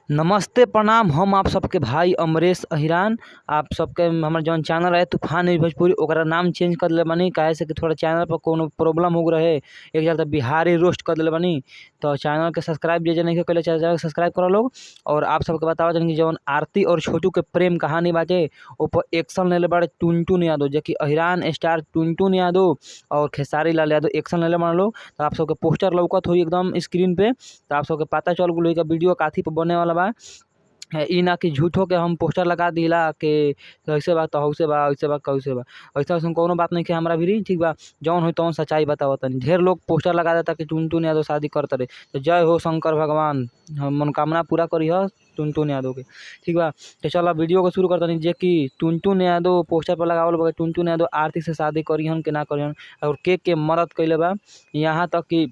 नमस्ते प्रणाम। हम आप सबके भाई अमरेश अहिरान। आप सबके हमर जौन चैनल रहे तूफान न्यूज़ भोजपुरी, ओकरा नाम चेंज कर देले बानी, काहे से कि थोड़ा चैनल पर कोनो प्रॉब्लम हो रहे। एक चलते बिहारी रोस्ट कर देले बानी। तो चैनल के सब्सक्राइब जे जे नहीं कइले, चैनल के सब्सक्राइब करो लोग। और आप सबके बतावा तनी कि जौन आरती और छोटू के प्रेम कहानी बाटे, ऊपर एक्शन लेले बाड़े टुनटुन यादव, जेकि अहिरान स्टार टुनटुन यादव और खेसारी लाल यादव एक्शन लेले बाड़े लोग। तो आप सबके पोस्टर लौकत होई एकदम स्क्रीन पे, तो आप सबके पता चल गेल होई कि वीडियो काथी पर बने वाला बा। ई ना कि झूठो के हम पोस्टर लगा दिला के ऐसे बा त हौसे बा, ऐसे बा कौसे बा, ऐसा ऐसा कोनो बात नहीं के हमरा भिरी, ठीक बा। जौन होई तौन सच्चाई बतावत तनी। ढेर लोग पोस्टर लगा देता कि टुनटुन यादव शादी करत रहे, तो जय हो शंकर भगवान, हम मनोकामना पूरा करी ह टुनटुन यादव के, ठीक बा। तो चलो वीडियो को शुरू करतनी, जे कि टुनटुन यादव पोस्टर पर लगावल बा टुनटुन यादव आरती से शादी करीहन के ना करीहन और के मदद कइले बा। यहाँ तक कि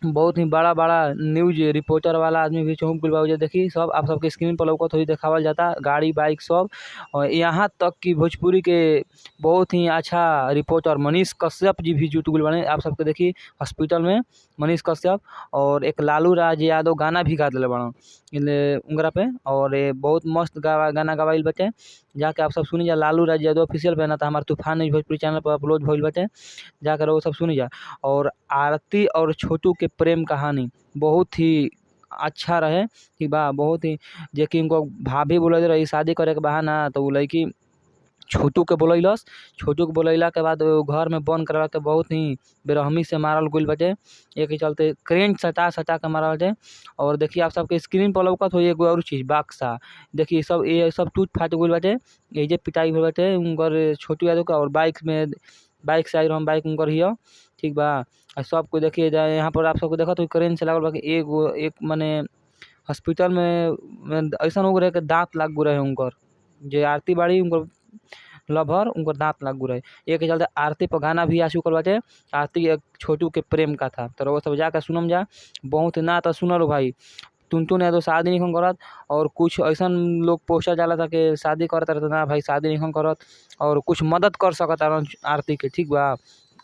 बहुत ही बड़ा बड़ा न्यूज रिपोर्टर वाला आदमी भी चौंक गइल बा। देखी सब आप सबके स्क्रीन पर लौकत होई, देखावल जाता गाड़ी बाइक सब। और यहाँ तक कि भोजपुरी के बहुत ही अच्छा रिपोर्टर मनीष कश्यप जी भी जुट गइल बाने। आप सबके देखी हॉस्पिटल में मनीष कश्यप और एक लालू राज यादव गाना भी गा दिले बाड़न उंगरा पे, और ये बहुत मस्त गाना गवाइल बाटे। जाके आप सब सुनी जा लालू राज यादव ऑफिशियल पे, ना तो हमारे तूफान न्यूज़ भोजपुरी चैनल पर अपलोड भइल बाटे, जाकर वो सब सुनी जा। और आरती और छोटू के प्रेम कहानी बहुत ही अच्छा रहे, ठीक बा। बहुत ही जे कि उनको भाभी बोलत रही शादी करे के बहाना, तो वो लड़की छोटू के बोलैलस। छोटू के बोलैला के बाद घर में बंद करवा के बहुत ही बेरहमी से मारल गइल बाटे। एक चलते क्रेन सटा सटा के मारल बाटे। और देखिए आप सबके स्क्रीन पर लौकत होई एगो और चीज़ बक्सा, देखिए सब ये सब टूट फाट गइल बाटे। ये जे पिटाई होइल बाटे उनकर छोटू यादव का, और बाइक में बाइक से आई बाइक उनकर हिय, ठीक बा। और सबको देखिए यहाँ पर आप सबको देखत होई क्रेन से लागल बा कि एगो एक मने हॉस्पिटल में ऐसा हो रहे कि दांत लाग गए रहे उनकर, जे आरती बाड़ी उनकर लभर उनकर दांत लाग गए रहे। एक चलते आरती पर गाना भी आ चुकल बाटे, आरती एक छोटू के प्रेम का था। तो वो सब जाकर सुनम जा, बहुत ना तो सुनल भाई टुनटुन यादव शादी नहीं करत। और कुछ ऐसा लोग पोस्टर जाला था कि शादी करत रहता, ना भाई शादी नहीं करत, और कुछ मदद कर सकता आरती के, ठीक बा।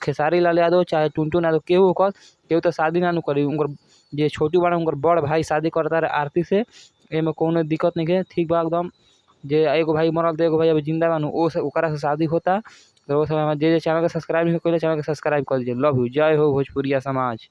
खेसारी लाल यादव चाहे टुनटुन यादव केहू होकर, केहू तो शादी ना करी। उनकर जे छोटू बाड़े उनकर बड़ भाई शादी करता रहे आरती से, एमे कोनो दिक्कत नहीं है, ठीक बा एकदम। जे एगो भाई मरल तो एगो भाई अभी जिंदा बानू, ओ से ओकरा से शादी होता। तो वो सब जे जे चैनल के सब्सक्राइब नहीं कइले चैनल के सब्सक्राइब कर दीजिए। लव you, जय हो भोजपुरिया समाज।